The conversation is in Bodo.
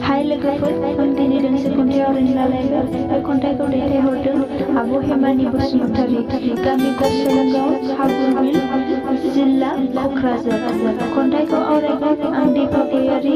हाय लोगोफोर, आं दिनै दोंसे खन्थाइ आवरायनो लालायबाय। बे खन्थाइखौ दैथायहरदों आब' हेमानि बसुमतारी, गामि गसाइगाव, हाब्रुबिल, जिल्ला क'क्राझार। खन्थाइखौ आवरायगोन आं दीपा गयारी।